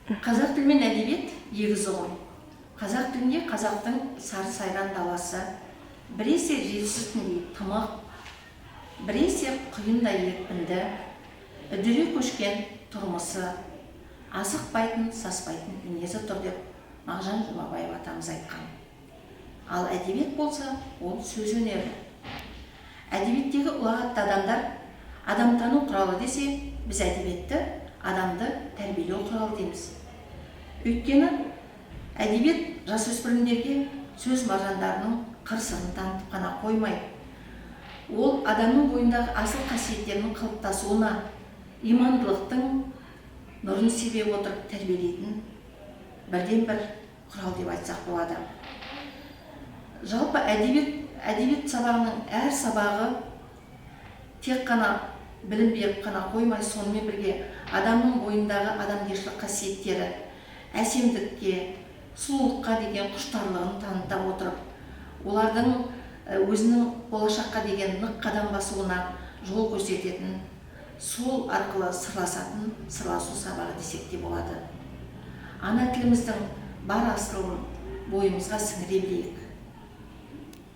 Қазақ тілі мен әдебиет егіз ұғым. Қазақ тілінде қазақтың сары сайран даласы, біресе желсіз түндей тымық, біресе құйындай екпінді, үдере көшкен тұрмысы, асықпайтын, саспайтын мінезі тұр деп Мағжан Жұмабаев атамыз айтқан. Ал әдебиет болса, ол сөз өнері. Әдебиеттегі ұлағатты адамдар адамтану құралы десе, біз әдебиетті адамды тәрбиелеу құралы дейміз. Өйткені әдебиет жасөспірімдерге сөз маржандарының қыр сырын танытып қана қоймай, ол адамның бойындағы асыл қасиеттерінің қалыптасуына имандылықтың нұрын себе отырып тәрбиелейтін бірден бір құрал деп айтсақ болады. Жалпы әдебиет сабағының әр сабағы тек қана білім беріп қана қоймай, сонымен бірге адамның бойындағы адамгершілік қасиеттері, әсемдікке, сұлулыққа деген құштарлығын таныта отырып, олардың өзінің болашаққа деген нық қадам басуына жол көрсететін, сол арқылы сырласатын сырласу сабағы десек те болады. Ана тіліміздің бар асылын бойымызға сіңіре білейік.